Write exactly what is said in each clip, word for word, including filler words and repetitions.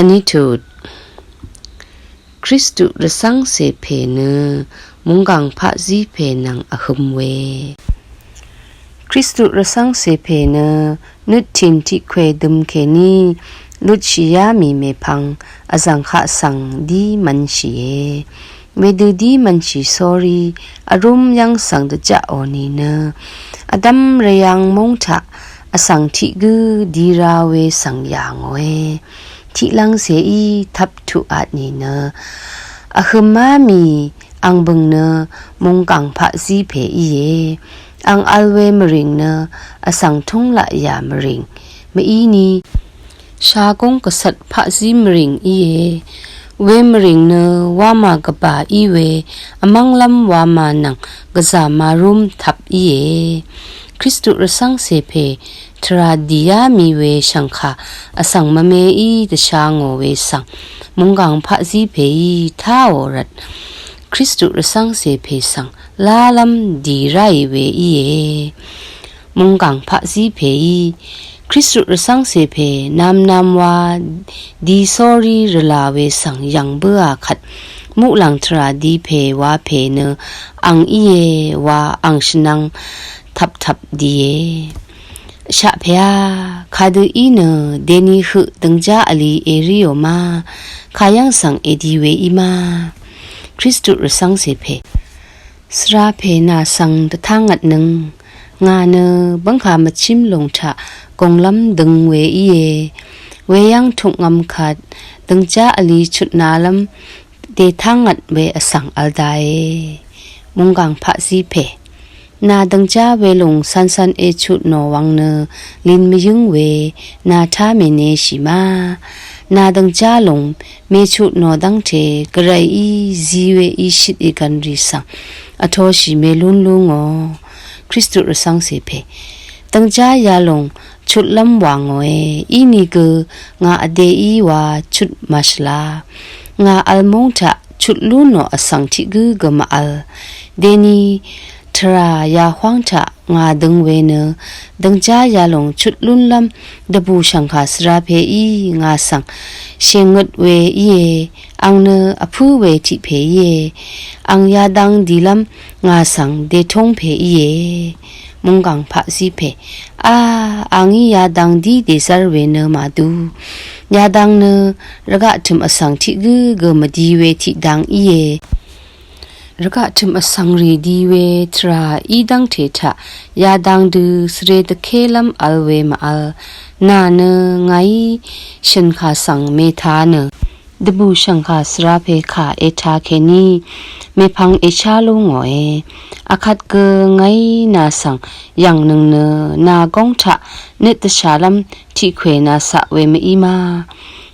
Vní tut Kristu rvcv́ngcè pè nø mungkàng paqzí pè nvng vhø̄m we. Kristu rvcv́ngcè pè nø nøttìn tiqkwè dø̄m kèní lutshìyá mì mèpvng vzv̀ng kaq svng dí mv̄nshìe. Wedø dí mv̄nshì sórí vrúm yv́ng svng dvjaqò nìnø vdv́m rvyang móng taq vsvng tiq gǿ di ra we svng yà ngòe. Tiqlv́ngcèí tvp tuqat nìnø vhø̄má mì ang bø̀ng nø mungkàng paqzí pè íe. Ang vl we mvrìng nø vsvng túng laqyà mvrìng mvíni shagóng gvcvt paqzí mvrìng íe. We mvrìng nø wamà gvbà í we vmv́nglv́m wamà nvng gvzà màrúm tvp íe. Kristu rvcv́ngcè pè tvrà dìyá mì we shv̀ngkà vsvng mvmeí dvsha ngò we svng mungkàng paqzí pèí táò rvt Kristu rvcv́ngcè pè svng lálv́m dì ráì we íe. Mungkàng paqzí pèí Kristu rvcv́ngcè pè namnam wa di sórí rvlà we svng yv̀ng bǿà kvt muqlàng tvrà di pè wa pè nø ang íe wa ang shvnvng tvptvp die. Shaq pèá, kadø í nø deni høq døngjá vli èríò ma, kayv́ng svng èdi we í ma. Kristu rvcv́ngcè pè svra pè nà svng dvtángvtnøng, ngà nø bv́ngkà mvchím lùng taq gònglv́m døng we íe. Weyv́ng tukngvm kvt døngjá vli chutnalv́m dètángvt we vsvng vl dae. Mungkàng paqzí pè nà døngjá welùng cancan èchutnò wvng nø lin mvyǿng we nà tá mèneshì ma. Nà døngjá lùng mèchutnò dv́ngte gvrayí zi we ishit igv̀nrì svng vtoshì mèlún lú ngò. Kristu rvcv́ngcè pè døngjá yalùng chutlv́m wà ngòe. Inìgø ngà vdèí wa chut màshvla. Ngà vl móng taq chut lú nò vsvng tiq gǿ gø mvvl. Deni tvrà yahwáng taq ngà døng we nø døngjá yalùng chut lúnlv́m dvbù shv̀ngkà svra pèí ngà svng shèngøt we íe. Ang nø vpǿ we tiq pè íe. Ang yadang dìlv́m ngà svng dètúng pè íe. Mungkàng paqzí pè a, angí yadang dí dèzv́r we nø màdu. Yadang nø rvgaq tø̀m vsvng tiq gǿ gø mvdi we tiqdang íe. Rvgaq tø̀m vsvng rì di we tvrà í dv́ngte taq yadang dø svre dvkélv́m vl we mvvl. Nà nø ngàí shø̀nkà svng mètā nø dvbù shv̀ngkà svra pè kà ètā kèní mèpvng èshá lú ngòe. Akvt gø ngàí nà svng yv̀ngnøng nø nà góng taq nøt dvshàlv́m tiqkwè nà saq we mv-í ma.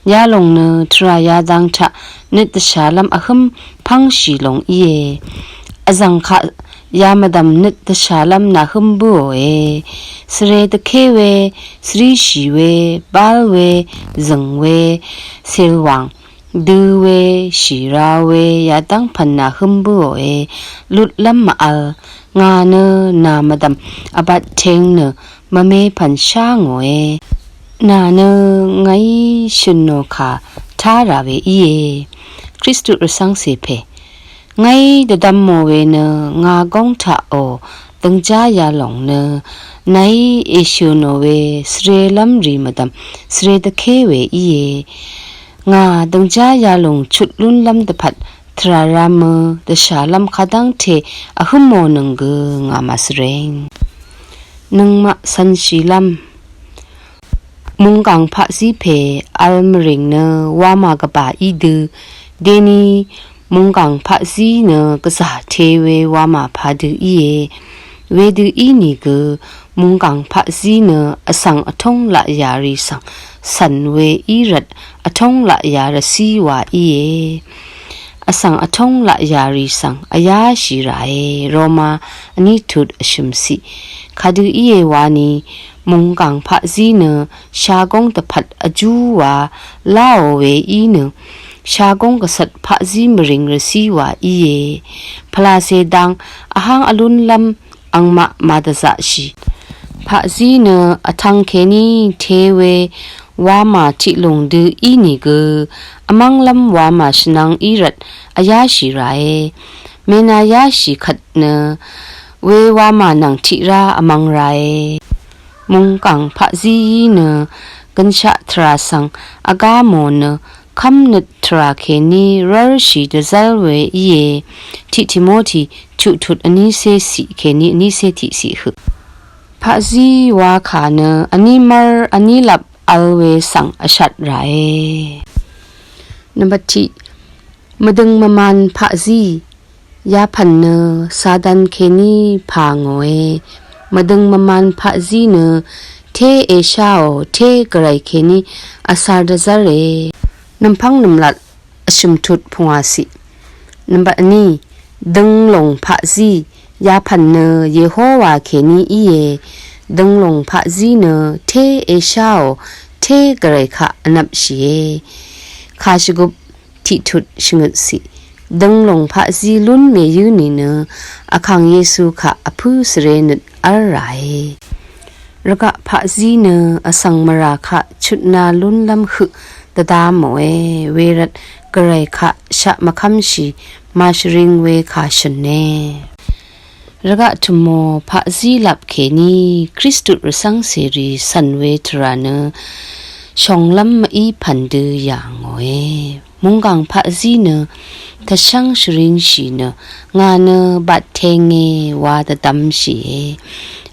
Yalòng nø tvrà yadang taq nøt dvshàlv́m vhǿm pv́ngshì lòng íe. Vzv̀ng kaq yamvdv̀m nøt dvshàlv́m nàhǿm bǿòe. Svre dvké we, svríshì we, bál we, zø̀ng we, selwàng dø we, shìra we, yadv́ng pv̀n nàhǿm bǿòe. Lutlv́m mvvl, ngà nø nà mvdv̀m vbat teng nø mvme pv̀n shá ngòe. Nà nø ngàí shø̀n nò kà tá rà we íe. Kristu rvcv́ngcè pè ngàí dvdvm mò we nø ngà góng taqò døngjá yalòng nø nàí èshø̀ nò we svrelv́m rì mvdv̀m svre dvké we íe. Ngà døngjá yalòng chut lúnlv́m dvpvt tvrà ramø dvshàlv́m kadv́ngte vhǿmònøng gø ngà màsvreng. Nøngmaq cv̄nshìlv́m mungkàng paqzí pè vl mvrìng nø wamà gvbà í dø deni mungkàng paqzí nø gvzà te we wamà padø íe. Wedø ínìgø mungkàng paqzí nø vsvng vtóng laqyà rì svng cv̀n we í rvt vtóng laqyà rvcí wa íe. Vsvng vtóng laqyà rì svng vyáshì ràe. Roma vní tut vshø̀m ciq. Kadø íe wani mungkàng paqzí nø shagóng dvpvt vjú wa láò we í nø shagóng gvcvt paqzí mvrìng rvcí wa íe. Pvlacè dang vháng vlúnlv́m angmaq màdvzaqshì. Paqzí nø vtvng kèní te we wamà tiqlùng dø ínìgø, vmv́nglv́m wamà shvnvng í rvt vyáshì ràe. Mènàyáshì kvt nø, we wamà nvng tiqrá vmvng ràe. Mungkàng paqzíí nø, gønshaq tvrà svng, vgá mò nø, kv́mnøt tvrà kèní rv́rshì dvzv́l we íe, tiq Timoti, chuqtut vnícé ciq kèní vnícé tiqciq høq. Paqzí wakà nø, vní mv́r, vní lap vl we svng vshat ràe. Nvmbat tiq, mvdøng mvman paqzí, yapv̀n nø Satan kèní pà ngòe, mvdøng mvman paqzí nø té èsháò, té gvray kèní vsar dvzv́re, nvmpv́ng nvmlat vshø̀mtut pungwàciq. Nvmbat vní, dønglùng paqzí, yapv̀n nø Yehowa kèní íe, dønglùng paqzí nø té èsháò, té gvray kaq vnvpshìe. Kàshvgup tiqtut shvngøtciq. Dønglùng paqzí lún mèyǿ nìnø, vkàng Yesu kaq vpǿ svre nøt v́l ràe. Rvgaq paqzí nø vsvng mvrà kaq chutna lúnlv́m høq dvda mòe, wervt gvray kaq shaq mvkv́mshì màshvring we kà shø̀ne. Rvgaq tø̀mò paqzí lap kèní Kristu rvcv́ngcèrì cv̀n we tvrà nø shònglv́m mví pv̀n dø yà ngòe. Mungkàng paqzí nø tvshv́ng shvringshì nø ngà nø batenge wa dvdvmshìe.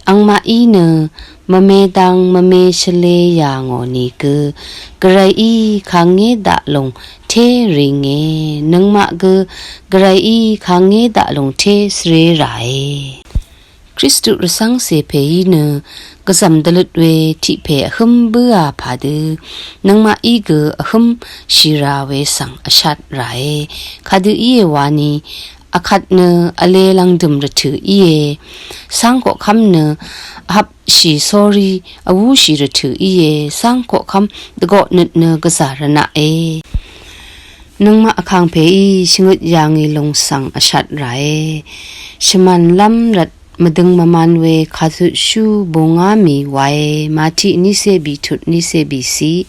Angmaqí nø mvme dang mvme shvle yà ngò nìgø, gvrayí kàngé daq lòng té ringe, nøngmaq gø gvrayí kàngé daq lòng té svre ràe. Kristu rvcv́ngcè pèí nø gvzv̀m dvløt we tiq pè vhǿm bǿà pàdø, nøngmaqí gø vhǿm shìra we svng vshat ràe. Kadø íe wani, vkvt nø vle lvngdø̀m rvtø̀ íe. Cáng koqkv́m nø vhvpshì sórí vwúshì rvtø̀ íe. Cáng koqkv́m dvgoqnøt nø gvzà rvnaqe. Nøngmaq vkàngpèí shvngøt yà ngì lòng svng vshat ràe. Shvmànlv́m rvt mvdøng mvman we kàtutshú bòngá mì wae, Mati nícé bìtut nícé bìciq.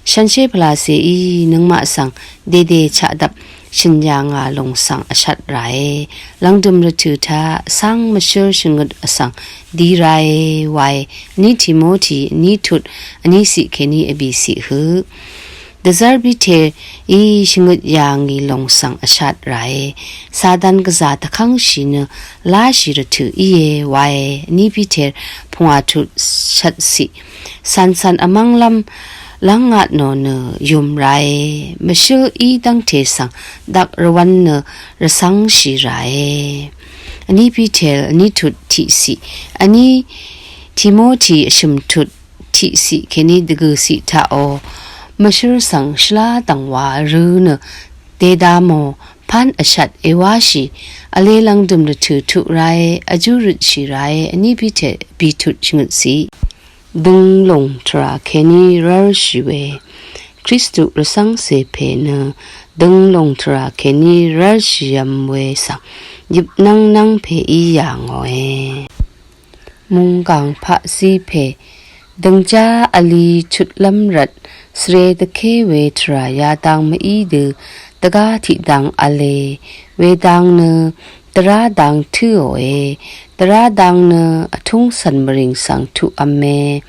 Shànshér pvlàcèí nøngmaq svng dèdè chaqdvp shø̀n yà ngà lòng svng vshat ràe. Lvngdø̀m rvtø̀ taq cáng mvshǿr shvngøt vsvng di ràe wae, vní Timoti vní tut vní ciq kèní vbìciq høq. Dvzv́r Piterí shvngøt yà ngì lòng svng vshat ràe. Satan gvzà dvkv́ngshì nø láshì rvtø̀ íe wae, vní Piter pungwà tut shvtciq. Cv̀ncv̀n vmv́nglv́m lv́ngngat nò nø yùm ràe. Mvshǿl í dv́ngte svng dak rvwv̄n nø rvcv́ngshì ràe. Vní Piter vní tut tiqciq, vní Timoti vshø̀m tut tiqciq kèní dvgø̀ciq taqò. Mvshǿl svng shvlá dv̀ngwa rø̄ nø dèda mò pán vshat èwáshì, vle lvngdø̀m rvtø̀ tuq ràe, vjú røtshì ràe, vní Piter bìtut shvngøtciq. Dønglùng tvrà kèní rv́rshì we. Kristu rvcv́ngcè pè nø dønglùng tvrà kèní rv́rshìvm we svng yøpnv́ng nv́ng pèí yà ngòe. Mungkàng paqzí pè, døngjá vli chutlv́m rvt svre dvké we tvrà yadang mví dø dvgá tiqdang v̄le, wedang nø dvrá dang tǿòe, dvrá dang nø vtúng cv̀n mvrìng svng tuqv̄me,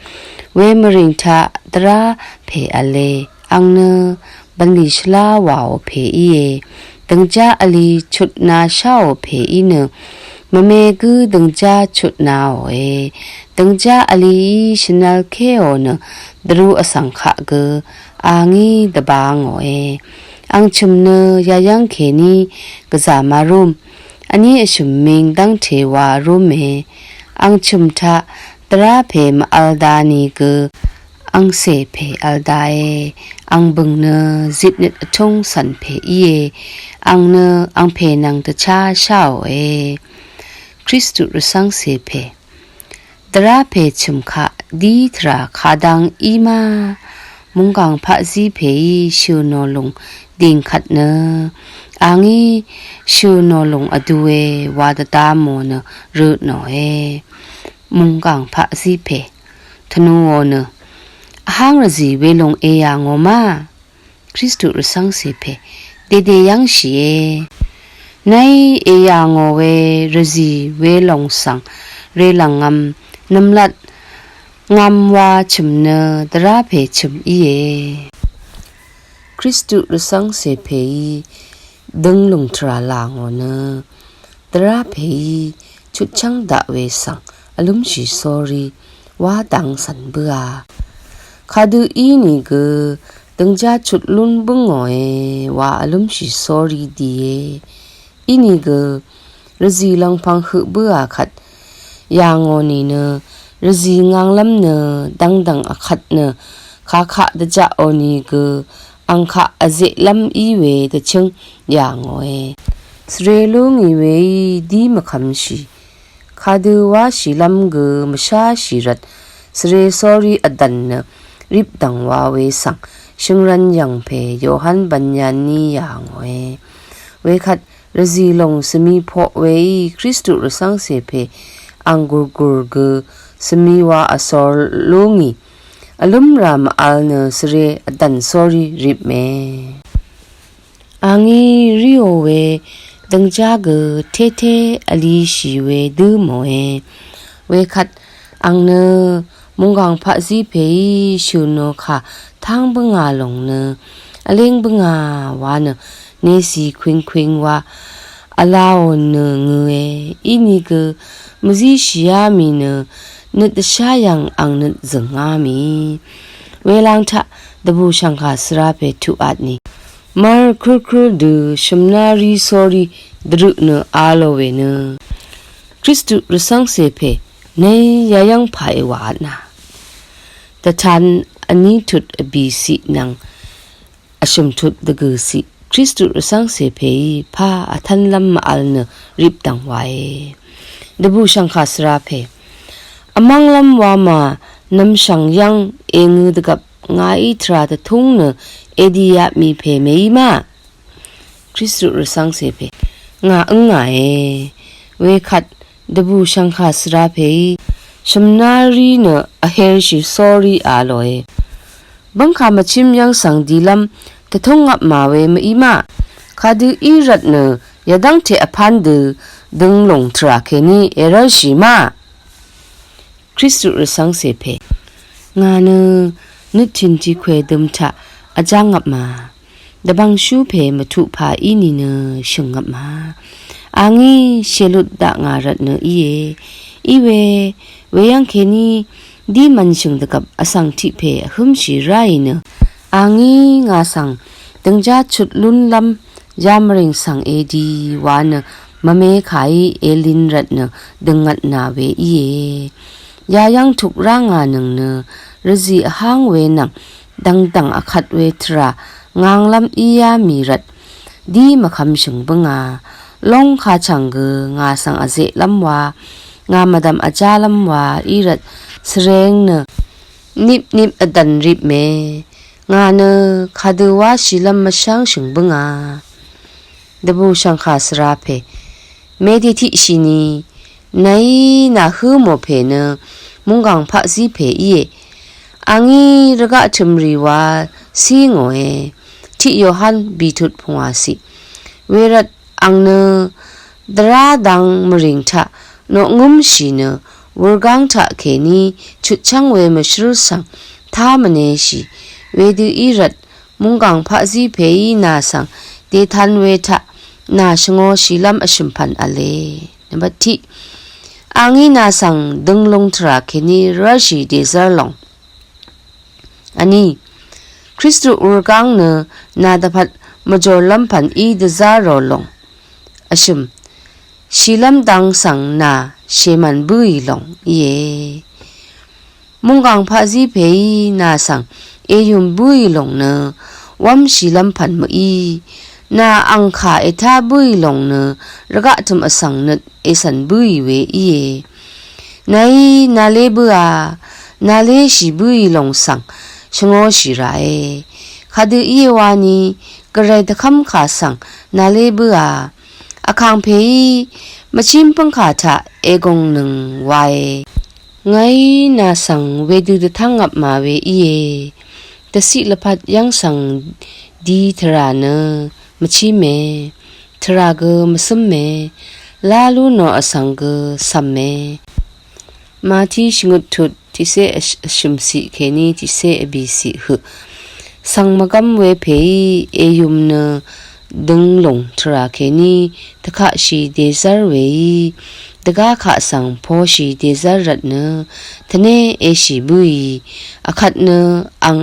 we mvrìng taq dvrá pè v̄le, ang nø bv̀nlì shvlá wàò pè íe, døngjá vli chutna sháò pè í nø, mvme gǿ døngjá chutnaòe, døngjá vlií shvnvl kéò nø, dvrū vsvng kaq gø, a ngí dvbā ngòe. Ang chø̀m nø yayv́ng kèní gvzà màrúm, vní vshø̀m ming dv́ngte wa rúme. Ang chø̀m taq dvrá pè mvvl da nìgø, angcè pè vl dae. Ang bø̀ng nø zitnøt vtúng cv̀n pè íe. Ang nø angpè nvng dvchá sháòe. Kristu rvcv́ngcè pè. Dvrá pè chø̀m kaq dí tvrà kadang í ma. Mungkàng paqzí pèí shø̀ nò lùng dìng kvt nø, a ngí shø̀ nò lùng vdue wa dvda mò nø rø tnòe. Mungkàng paqzí pè tvnuò nø, Vháng rvzì welòng èyà ngò má? Kristu rvcv́ngcè pè dèdè yv́ngshìe. Ney èyà ngò we rvzì welòng svng relv̀ngvm nvmlat ngvm wa chø̀m nø dvrá pè chø̀m íe. Kristu rvcv́ngcè pèí dønglùng tvrà là ngò nø dvrá pèí chutchv́ng daq we svng vlǿmshì sórí wá dang cv̀n bǿà. Kadø ínìgø døngjá chut lún bǿngòe wa vlǿmshì sórí dìe. Ínìgø rvzì lvngpvng høq bǿà kvt yà ngò nìnø rvzì nganglv́m nø dvngdv̀ng vkvt nø kakaq dvjaqò nìgø angkaq vzeqlv́m í we dvchǿng yà ngòe. Svre lú ngì weí dí mvkvmshì. Kadø wáshìlv́m gø mvsháshì rvt svre sórí vdv̀n nø ripdv̀ng wa we svng shø̀ngrv̄n yv̀ng pè Yohan Bvnyaní yà ngòe. Wekvt rvzì lòng svmi poq weí Kristu rvcv́ngcè pè ang gùrgùr gø svmi wa vsor lú ngì. Vlǿmrà mvvl nø svre vdv̀n sórí ripme. Angí ríò we døngjá gø tété vlishì we dǿ mòe. Wekvt ang nø mungkàng paqzí pèí shø̀ nò kà táng bǿngà lòng nø vléng bǿngà wa nø nècì kwingkwing wa vlaò nø ngøe. Ínìgø mvzíshìá mì nø nøt dvshá yv̀ng ang nøt zø̀ngá mì. Welang taq dvbùshv̀ngkà svra pè tuqat nì mvr kørkør dø shø̀mná rí sórí dvrøq nø a lò we nø Kristu rvcv́ngcè pè ney yayv́ng pà èwàvtnà. Dvtan vní tut vbìciq nvng vshø̀m tut dvgø̀ciq Kristu rvcv́ngcè pèí pà vtv́nlv́m mvvl nø ripdv̀ng wae. Dvbùshv̀ngkà svra pè vmv́nglv́m wamà nvmshv̀ng yv́ng èngø dvgvp ngàí tvrà dvtúng nø èdìyaq mì pè mèí má? Kristu rvcv́ngcè pè ngà ǿngàe. Wekvt dvbùshv̀ngkà svra pèí shø̀mná rí nø vhershì sórí a lòe. Bv́ngkà mvchím yv́ng svng dìlv́m dvtúng ngvpmà we mv-í má? Kadø í rvt nø yadv́ngte vpán dø dønglùng tvrà kèní èrv́lshì má? Kristu rvcv́ngcè pè ngà nø nøttìn tiqkwè døm taq vjáng ngvpmà. Dvbvngshú pè mvtuq pà í nìnø shø̀ng ngvpmà. Angí shèlut daq ngà rvt nø íe. Íwe weyv́ng kèní dí mv̀nshø̀ng dvgvp vsvng tiq pè vhǿmshì ráì nø angí ngà svng døngjá chut lúnlv́m yamvrìng svng èdi wa nø mvme kàí èlin rvt nø døngngvtnà we íe. Yayv́ng tukrá ngà nøng nø rvzì vháng we nvng dv̀ngdv̀ng vkvt we tvrà nganglv́m íá mì rvt dí mvkvmshø̀ng bǿngà. Lóng kachv̀ng gø ngà svng vzeqlv́m wa ngà mvdv̀m vjálv́m wa í rvt svreng nø nipnip vdv̀n ripme. Ngà nø kadø wáshìlv́m mvshv́ngshø̀ng bǿngà. Dvbùshv̀ngkà svra pè mèdì tiqshì nì nàí nàhǿ mò pè nø mungkàng paqzí pè íe. Angí rvgaq tø̀mrì wa cí ngòe. Tiq Yohan bìtut pungwàciq. Wervt ang nø dvrá dang mvrìng taq noqngǿmshì nø wurgáng taq kèní chutchv́ng we mvshǿl svng tá mvneshì. Wedø í rvt mungkàng paqzí pèí nà svng dètan we taq nà shvngōshìlv́m vshø̀mpv̀n v̄le. Nvmbat tiq angí nà svng dønglung tvrà kèní rv́lshì dèzv́r lòng. Vní Kristu wurgáng nø nà dvpvt mvjòrlv́m pv̀n í dvzá rò lòng. Vshø̀m shìlv́m dang svng nà shèmv̀n bǿì lòng íe. Mungkàng paqzí pèí nà svng èyùm bǿì lòng nø wv́mshìlv́m pv̀n mø̀í. Nà angkà ètá bǿì lòng nø rvgaq tø̀m vsvng nøt ècv̀n bǿì we íe. Nàí nàlé bǿà, nàléshì bǿì lòng svng shvngōshì ràe. Kadø íe wani gvray dvkv́mkà svng nàlé bǿà. Vkàngpèí mvchím pǿngkà taq ègòngnøng wae. Ngàí nà svng wedø dvtv́ngvpmà we íe. Dvciq lvpat yv́ng svng di tvrà nø mvchíme. Tvrà gø mvcǿmme. Lá lú nò vsvng gø cv̀mme. Mati shvngøt tut tiqcé vshø̀m ciq kèní tiqcé vbì ciq høq. Svng mvgv́m we pèí èyùm nø dønglùng tvrà kèní dvkaqshì dèzv́r weí dvgá kaq svng poshì dèzv́r rvt nø tvné eshì bǿì. Vkvt nø ang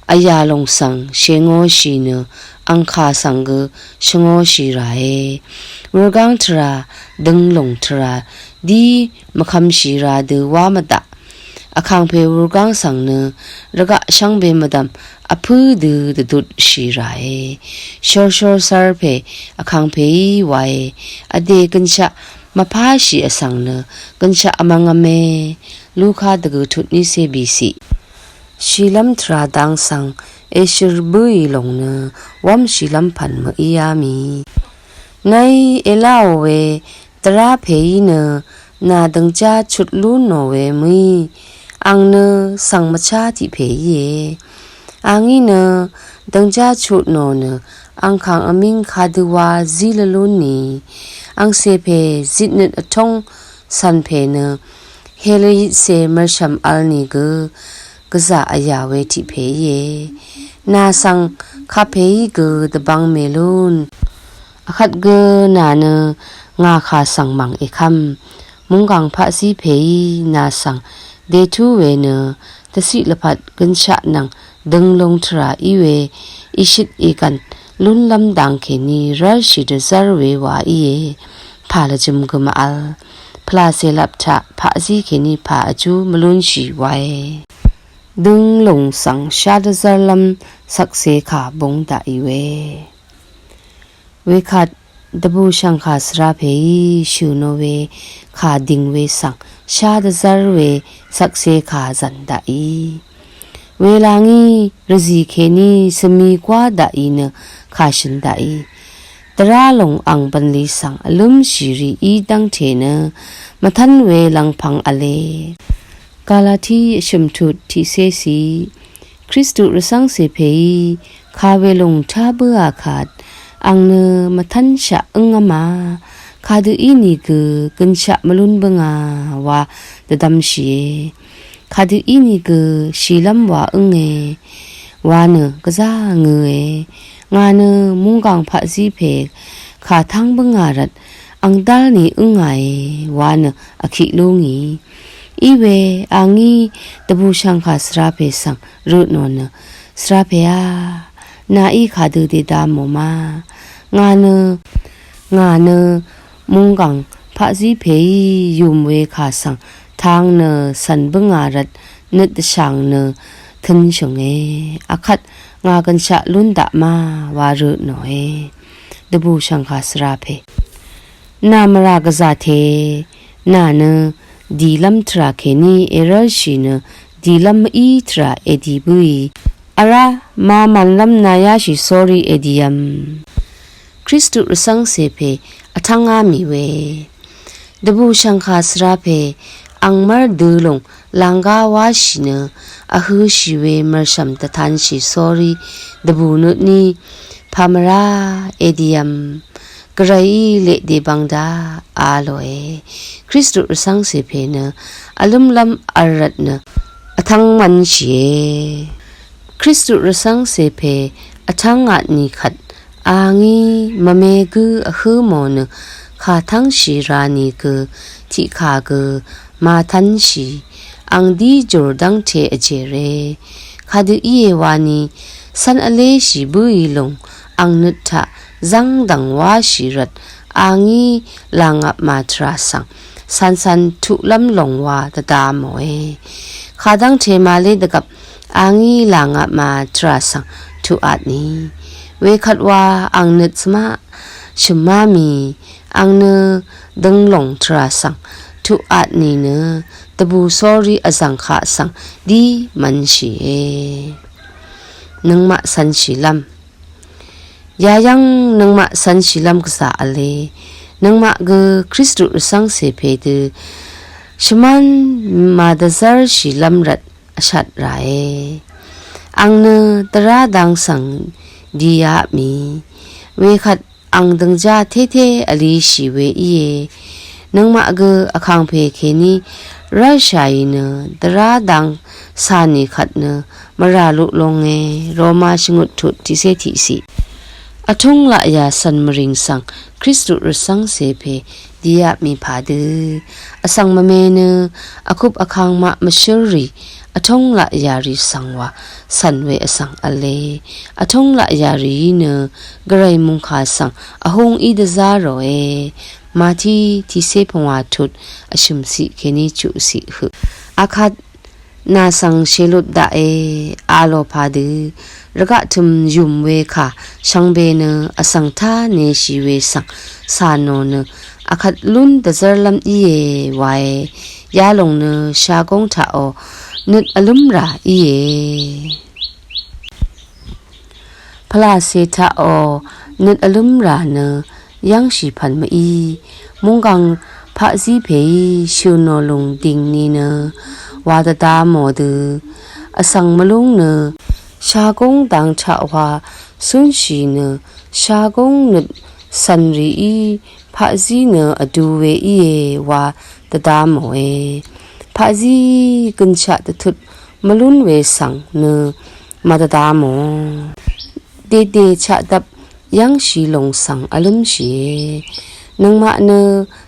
vyà lòng svng shèngōshì nø angkà svng gø shvngōshì ràe. Wurgáng tvrà, dønglùng tvrà dí mvkvmshì ra dø wá mvdaq. Vkàngpè wurgáng svng nø rvgaq shvngbe mvdv̀m vpǿ dø dvdutshì ràe. Shorshor svr pè vkàngpèí wae. Vdè gønshaq mvpáshì vsvng nø gønshaq vmvngvme. Luka dvgø̀ tut nícé bìciq. Shìlv́m tvrà dang svng èshø̀r bǿì lòng nø wv́m shìlv́m pv̀n mø̀íá mì. Ngàí èláò we dvrá pèí nø nà dø̀ngjá chut lún nò we mø̀í. Ang nø svng mvchá tiq pè íe. Angí nø dø̀ngjá chut nò nø angkàng vmíng kadøwa zí lvlún nì. Angcè pè zitnøt vtóng cv̀n pè nø hèlvyitcè mv̀rshv̀m vl nìgø gvzà vyà we tiq pè íe. Nà svng kapèí gø dvbvng mèlún. Vkvt gø nà nø ngà kà svng mv̀ng èkv́m. Mungkàng paqzí pèí nà svng dètú we nø dvciq lvpat gønshaq nvng dønglung tvrà í we ìshøt ìgv̀n lúnlv́m dang kèní rv́lshì dvzv́r we wa íe. Pà lvjø̄m gø mvvl. Pvlàcè lap taq paqzí kèní pà vjú mvlúnshì wae. Dønglùng svng shá dvzv́rlv́m shvkse kà bung daqì we. Wekvt dvbùshv̀ngkà svra pèí shø̀n ò we kà dìng we svng shá dvzv́r we shvkse kà zv̀n daqì. Welangí rvzì kèní svmi gwá daqì nø kà shø̀n daqì. Dvrá lòng ang bv̀nlì svng vlǿmshì rì í dv́ngte nø mvtv́n we lvngpv̄ng v̄le. Galati vshø̀m tut tiqcécì. Kristu rvcv́ngcè pèí kà we lòng tá bǿà kvt ang nø mvtv́nshaq ǿngv́mā. Kadø ínìgø gønshaq mvlún bǿngà wa dvdvmshìe. Kadø ínìgø shìlv́m wa ǿnge wa nø gvzá ngøe. Ngà nø mungkàng paqzí pè kà tv́ng bǿngà rvt ang dál ni ǿngàe wa nø vkiq lú ngì. Iwe angí dvbùshv̀ngkà svra pè svng rø tnò nø, svra pèá, nàí kadø dèda mò ma. Ngà nø, ngà nø mungkàng paqzí pèí yùm we kà svng tang nø cv̀n bǿngà rvt nøt dvshàng nø tø̄nshø̀nge. Akvt ngà gønshaq lún daq ma wa rø tnòe. Dvbùshv̀ngkà svra pè. Nà mvrà gvzà te, nà nø dìlv́m tvrà kèní èrv́lshì nø dìlv́m mví tvrà èdì bǿì. Vrá, màmànlv́m nàyáshì sórí èdìvm. Kristu rvcv́ngcè pè vtv́ngá mì we. Dvbùshv̀ngkà svra pè angmv́r dø̄lùng lànggá wáshì nø vhø̄shì we mv̀rshv̀m dvtanshì sórí dvbù nøtní pàmvrá èdìvm. Gvrayí leq dèbvng daq a lòe. Kristu rvcv́ngcè pè nø vlǿmlv́m v̄l rvt nø vtv́ng mv̄nshìe. Kristu rvcv́ngcè pè vtv́ng atnì kvt angí mvme gǿ vhǿ mò nø kà tv́ngshì ra nìgø tiqkà gø màtv́nshì ang dí jùr dv́ngte vjère. Kadø íe wani cv́n vléshì bǿì lùng ang nøt taq zv́ngdv̀ng wáshì rvt angí làngapmà tvrà svng cancan tuqlv́m lòng wa dvda mòe. Kadv́ngte màlé dvgvp angí làngapmà tvrà svng tuqatni. Wekvt wa ang nøt svmaq shø̀má mì ang nø dønglòng tvrà svng tuqatni nø dvbù sórí vzv̀ng kaq svng dí mv̄nshìe. Nøngmaq cv̄nshìlv́m. Yayv́ng nøngmaq cv̄nshìlv́m gvzà v̄le. Nøngmaq gø Kristu rvcv́ngcè pè dø Shvmán màdvzv́rshìlv́m rvt vshat ràe. Àng nø dvrá dang svng diyá mì. Wekvt àng dø̀ngjá tété vlishì we íe. Nøngmaq gø vkàngpè kèní rv́lshàì nø dvrá dang cà nì kvt nø mvrà luq longe. Roma shvngøt tut tiqcé tiqciq. Vtúng laqyà cv̀n mvrìng svng Kristu rvcv́ngcè pè diyá mì padø. Vsvng mvme nø vkup vkangmaq mvshǿrrì vtúng laqyàrì svng wa cv̀n we vsvng v̄le. Vtúng laqyàrìí nø gvray mungkà svng vhung í dvzá ròe. Mati tiqcé pungwà tut vshø̀mciq kèní chuqciq høq. Akvt nà svng shèlut daqe a lò padø rvgaq tø̀m yùm we kà shvngbe nø vsvng tá neshì we svng cà nò nø akvt lún dvzv́rlv́m íe wae. Yalòng nø shagóng taqò nøt vlǿmrà íe. Pvlàcè taqò nøt vlǿmrà nø yv́ngshì pv̀n mví. Mungkàng paqzí pèí shø̀ nò lùng dìng ni nø wa dvda mò dø vsvng mvlúng nø shagóng dang taq wa cúnshì nø shagóng nøt cv̀n rìí paqzí nø vdu we íe wa dvda mòe. Paqzíí gønshaq dvtut mvlún we svng nø màdvda mò. Dèdè chaqdvp yv́ngshì lòng svng vlǿmshìe. Nøngmaq nø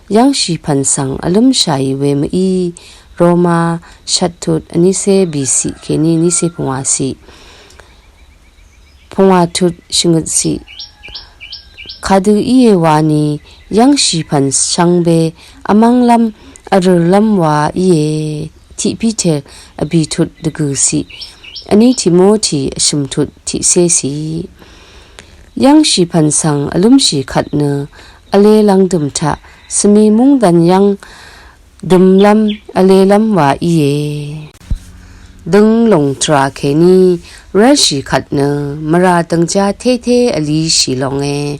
yv́ngshì pv̀n svng vlǿmshàì we mví. Roma shvttut vnícé bìciq kèní vnícé pungwàciq. Pungwà tut shvngøtciq. Kadø íe wani yv́ngshì pv̀n shvngbe vmv́nglv́m vrø̀rlv́m wa íe. Tiq Piter vbì tut dvgø̀ciq. Vní Timoti vshø̀m tut tiqcéciq. Yv́ngshì pv̀n svng vlǿmshì kvt nø vle lvngdø̀m taq svmi múngdv̀n yv́ng dømlv́m vlelv́m wa íe. Dønglùng tvrà kèní rv́lshì kvt nø mvrà dø̀ngjá tété vlishì longe.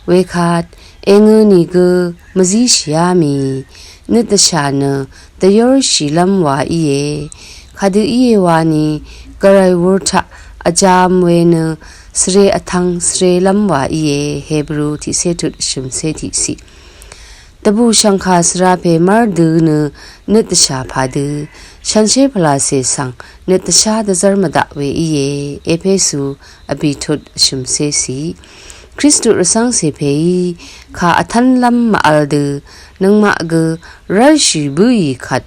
Wekvt èngø nìgø mvzíshìá mì nøt dvshà nø dvyórshìlv́m wa íe. Kadø íe wani gvray wur taq vjam we nø svre vtvng svrelv́m wa íe. Hebru tiqcé tut shø̀mcé tiqciq. Dvbù shv̀ngkà svra pè mv́rdø nø nøt dvshà padø shanshér pvlàcè svng nøt dvshá dvzv́r mvdaq we íe. Epesu vbì tut shø̀mcéciq. Kristu rvcv́ngcè pèí kà vtv́nlv́m mvvl dø nøngmaq gø rv́lshì bǿì kvt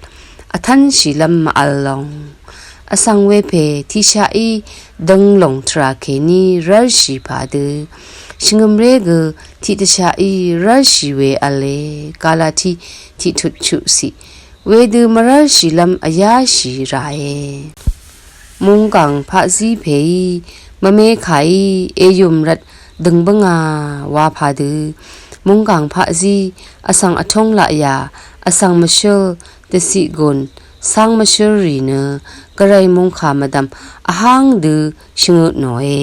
vtv́nshìlv́m mvvl long. Vsvng wepè tiqshaqí dønglùng tvrà kèní rv́lshì padø shvngø̀mré gø tiqdvshaqí rv́lshì we v̄le. Galati tiqtut chuqciq. Wedø mvrv́lshìlv́m vyáshì ràe. Mungkàng paqzí pèí mvme kàí èyùm rvt dø̀ng bǿngà wa padø mungkàng paqzí vsvng vtúng laqyà, vsvng mvshǿl, dvciq gùn, cáng mvshǿl rì nø gvray mungkà mvdv̀m vháng dø shvngøt nòe.